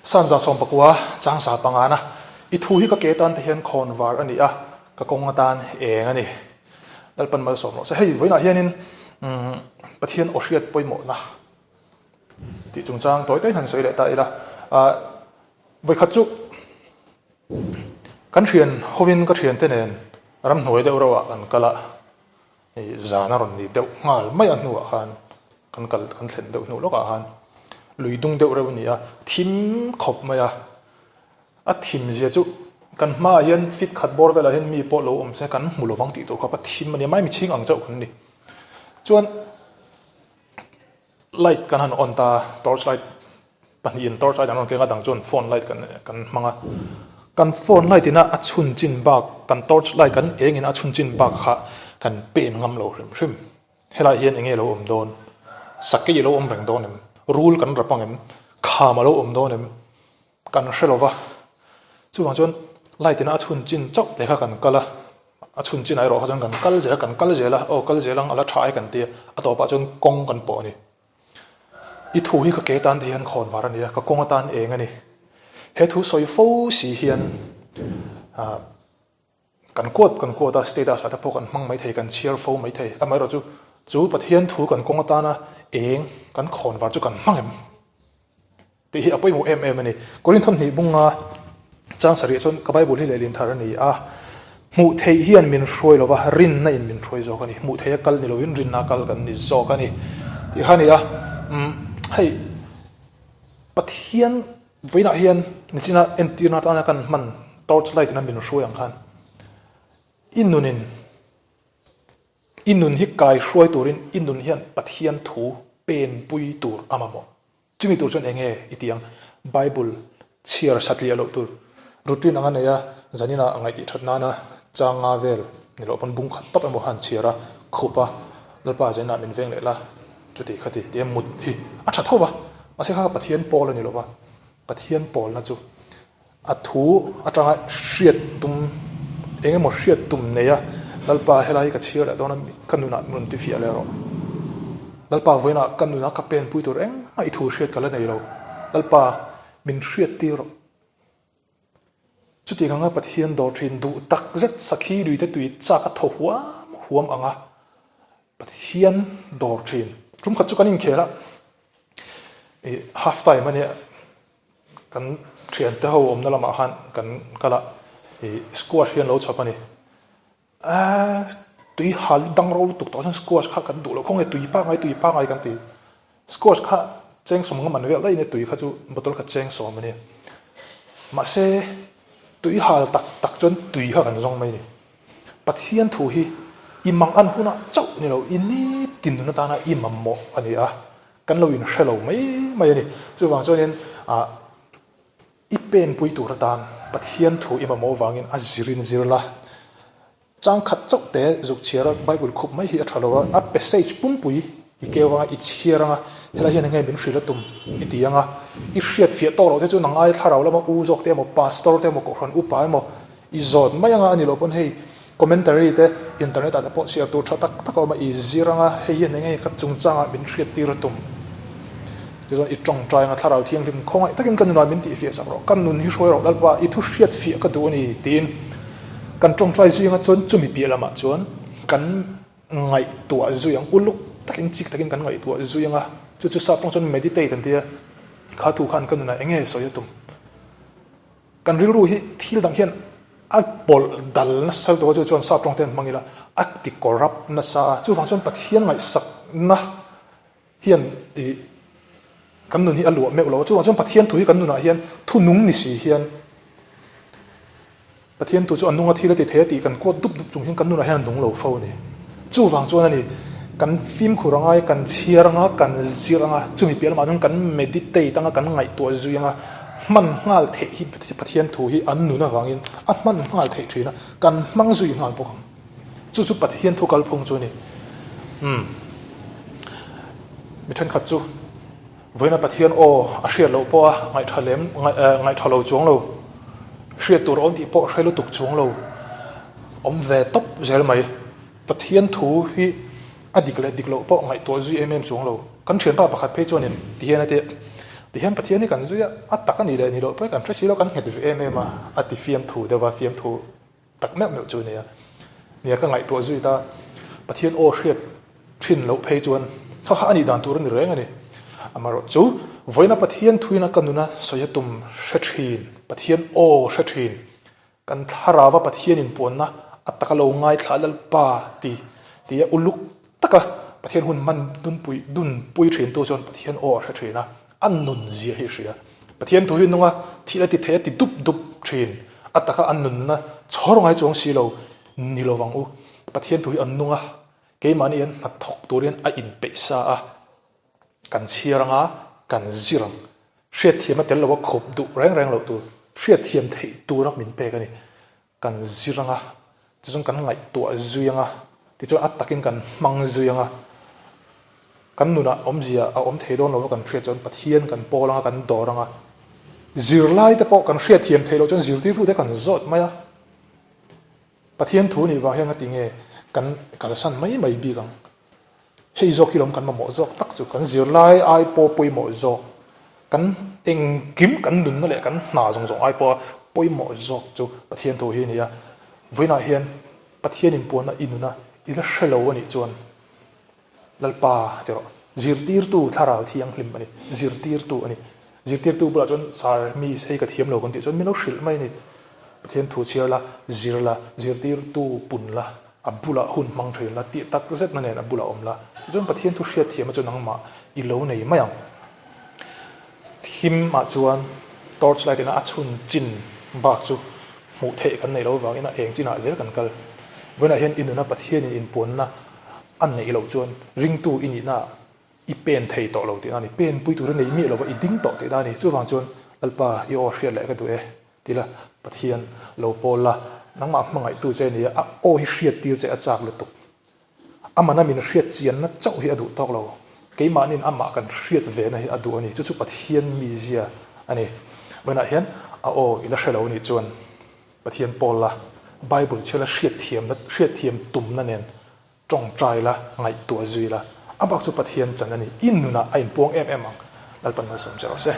Sanza 19 changsa pangana i thu hi ka ke tan te hian khawn var a ni a, ka kawng atan eng a ni. Lalpan malsawm rawh se. Hei vawiinah hianin Pathian aw hriat pawimawhna tih chungchang tawi tawiin han sawi leh ta ila. Vawikhat chu kan thian hovin ka thiante nen ramhnuai deuh reuhah kan kal a, Hei zan a rawn ni deuh nghal mai a hnuah khan kan kal kan thlen deuh hnu lawkah khan lui dung deuh reuh a ni a, thim khawp mai a, a thim zia chu kan hmaah hian fit khat bawr velah hian mi pawh lo awm se kan hmu lovang tih tur khawp a thim a ni a, maimi chhing ang chauh kan ni. Chuan light kan han on ta a, torch light Pahnihin torch light an rawn keng a, dang chuan phone light kan kan hmang a. Kan phone light ina a chhun chin bak, kan torch light kan eng ina a chhun chin bak kha kan pen ngam lo hrim hrim. Helai hian enge lo awm dawn? Sakei a lo awm reng dawn em? Rul kan rap ang em? Kham a lo awm dawn em? Kan hre lo va. Chuvang chuan light ina a chhun chin chauh te kha kan kal a, a chhun chinah erawh kha chuan kan kal zel a, kan kal zel a, aw kal zel ang a la tha ai kan ti a, a tawpah chuan kawng kan pawh a ni. I thu hi ka ke tan te hian khawn var a ni a, ka kawng atan eng a ni. He thu sawi fo si hian ah kan kuat kan kuat a, status ah te pawh kan hmang mai thei, kan chhiar fo mai thei. Amaherawhchu chu Pathian thu kan kawng atana eng kan khawn var chu kan hmang em? Tih hi a pawimawh em em a ni. Korinth hnih bunga chang sarih chuan ka Bible hi lehlin thar a ni a, hmuh theih hian min hruai lo va, rinna in min hruai zawk a ni. Hmuh theih a kal ni lovin rinna a kal kan ni zawk a ni tih kha a ni a. Umm hei Pathian vawiinah hian nichina entirna atana kan hman torch light ina min hruai ang khan i nunin i nun hi kai hruai turin i nun hian Pathian thu penpui tur a mamawh. Chumi tur chuan enge i tih ang? Bible chhiar satliah loh tur routine anga nei a, zaninah ngaih that nana chang nga vel ni loh pawn bung khat tawp emaw han chhiar a, khup a, Lalpa zaninah min veng leh la, chuti khati tia mut hi a tha tho va, mahse kha Pathian pawl a ni lo va, Pathian pawlna chu A thu atanga hriat tum, eng emaw hriat tum nei a, Lalpa helai hi ka chhiar leh dawn a, ka nunah min rawn ti fiah leh rawh. Lalpa vawiinah ka nunah ka pen pui tur engmah i thu hriat ka la nei lo. Lalpa min hriat tir rawh. Chutiang anga Pathian dawr thin duh tak zet sakhi luite tui chak a thaw huam huam ang a, Pathian dawr thin. Tum khat chu kan inkhel a, ih half time a nia. Kan thiante ho awmna lamah khan kan kal a, ih squash hi an lo chhawp a ni. Aaa tui hal dang ro lutuk tawh chuan squash kha kan duh loh khaw nge tui pangngai tui pangngai kan ti. Squash kha cheng sawm nga man vel daih nia tui kha chu bottle kha cheng sawm a nia. Mahse tui hal tak tak chuan tui kha kan zawng mai a ni. Pathian thu hi i mang an hunah chauh ni lo i nitin nun atana i mamawh a ni a. Kan lo inhre lo mai mai a ni. Chuvang chuanin ah i penpui tur atan Pathian thu i mamawh vangin a zirin zir la. Chang khat chauh te zuk chhiar a Bible khup mai hi a tha lo a, a passage pumpui i keu anga i chhiar anga helai hian enge min hrilh a tum i ti anga i hriat fiah tawk loh te chu nang ai thlarau lama u zawk te emaw pastor te emaw kohhran upa emaw I zawt mai anga a ni loh pawn hei commentary te internet ah te pawh chhiar tur tha tak tak a awm a, i zir anga hei hian enge ka chungchangah min hriat tir a tum. Tichuan i tawngtai anga thlarau thianghlim khawngaih takin ka nunah min tihfiah sak rawh, ka nun hi hruai rawh Lalpa i thu hriat fiah ka duh a ni tiin kan tawngtai zui anga chuan chumi piah lamah chuan kan ngaihtuah zui ang, uluk takin chik takin kan ngaihtuah zui anga chu chu sap tawng chuan meditate an ti a, kha thu khan ka nunah enge sawi a tum. Kan rilru hi thil dang hian a pawlh dal nasa lutuk a, chu chuan sap tawng te an hmang ila a ti corrupt nasa a, chuvang chuan Pathian ngaihsakna hian ih kan nun hi a luah meuh lo a, chuvang chuan Pathian thu hi kan nunah hian thu nung ni si hian Pathian thu chu a nunga thil a ti thei a tih kan kuat dup dup chung hian kan nunah hian a nung lo fo a ni. Chuvang chuan a ni, kan fimkhur anga, kan chhiar anga, kan zir anga, chumi piah lamah chuan kan meditate anga, kan ngaihtuah zui anga, hman nghal theih hi Pathian thu hi an nun avangin a hman nghal theih thin a, kan hmang zui nghal bawk ang. Chu chu Pathian thu kalphung chu a ni. Umm. Mi thenkhat chu vawiina Pathian aw a hriat loh pawha ngaihtha lem ngaihtha lo chuang lo, hriat tur a awm tih pawh hre lutuk chuang lo, awm ve tawp zel mai. Pathian thu hi a dik leh dik loh pawh ngaihtuah zui em em chuang lo. Kan thianpa pakhat phei chuanin ti hian a ti a, Tihian Pathian hi kan zui a, a tak a nih leh nih loh pawh hi kan hre si lo, kan nghet ve em em a, a ti fiamthu deuh va, fiamthu tak meuh meuh chu a ni a. Nia ka ngaihtuah zui ta, Pathian aw hriat thin loh phei chuan kha kha a nih dan tur a ni reng a ni. Amaherawh chu vawiina Pathian thuina ka nuna sawi a tum hre thin, Pathian aw hre thin, Kan thlarauva Pathian inpuanna a taka lo ngaithla Lalpa ti ti a uluk taka Pathian hun hman dunpui dunpui thintu chuan Pathian aw a hre thin a, a nun zia hi a hria. Pathian thu hi nunga thil a ti thei a ti dup dup thin, a taka a nunna chhawr ngai chuang si lo ni lo vang u. Pathian thu hi a nung a, keimahni hian hnathawk turin a inpeih sa a. Kan chhiar anga kan zir ang. Hriatthiam a tel lo a khup duh reng reng loh tur hriatthiam theih tura min pek a ni. Kan zir anga tichuan kan ngaihtuah zui anga tichuan a takin kan hmang zui anga kan nunah awmzia a awm thei dawn lo a kan hriat chuan Pathian kan pawl anga kan dawr anga zirlai te pawh kan hriatthiam theih loh chuan zirtirtute kan zawt mai a. Pathian thu nih vang hian nga tinge kan kalsan mai mai bik ang. Hei zawk hi lawm kan mamawh zawk tak chu kan zirlai ai pawh pawimawh zawk, kan engkim kan nunna leh kan hna zawng zawng ai pawha pawimawh zawk chu Pathian thu hi a ni a. Vawiinah hian Pathian inpuanna i nuna i la hre lo a nih chuan Lalpa ti rawh. Zirtirtu thlarau thianghlim a ni, zirtirtu a ni. Zirtirtu bulah chuan sar mi hei ka thiam lo kan tih chuan min lo hrilh mai a ni. Pathian thu chhiar la, zir la, zirtirtu pun la, a bulah hun hmang thin la, tih tak zetna nen a bulah awm la. Tichuan Pathian thu hriat thiamna chu nangmah i lo nei mai ang. Thim ah chuan torch light ina a chhun chin bak chu hmuh theih kan neih loh avangin a eng chinah zel kan kal. Vawiinah hian i nuna Pathianin inpuanna a neih loh chuan ringtu i nihna ah I pen thei tawh lo tihna a ni. Pen pui tura nei miah lova i ding tawh tihna a ni. Chuvang chuan Lalpa i aw hriat leh ka duh e ti la, Pathian lo pawl la, nangmah hmangaihtu che a ni a, a aw hi hriat tir che a chak lutuk. Amana min hriat chianna chauh hi a duh tawk lo. Keimahniin amah kan hriat vena hi a duh a ni. Chu chu Pathian mizia a ni. Vawiinah hian a aw i la hre lo nih chuan Pathian pawl la, Bible chhiala hriatthiamna, hriatthiam tumna nen Tawngtai la, ngaihtuah zui la, a bak chu Pathian chan a ni. I nunah a inpuang em em ang. Lalpan malsawm che rawh se.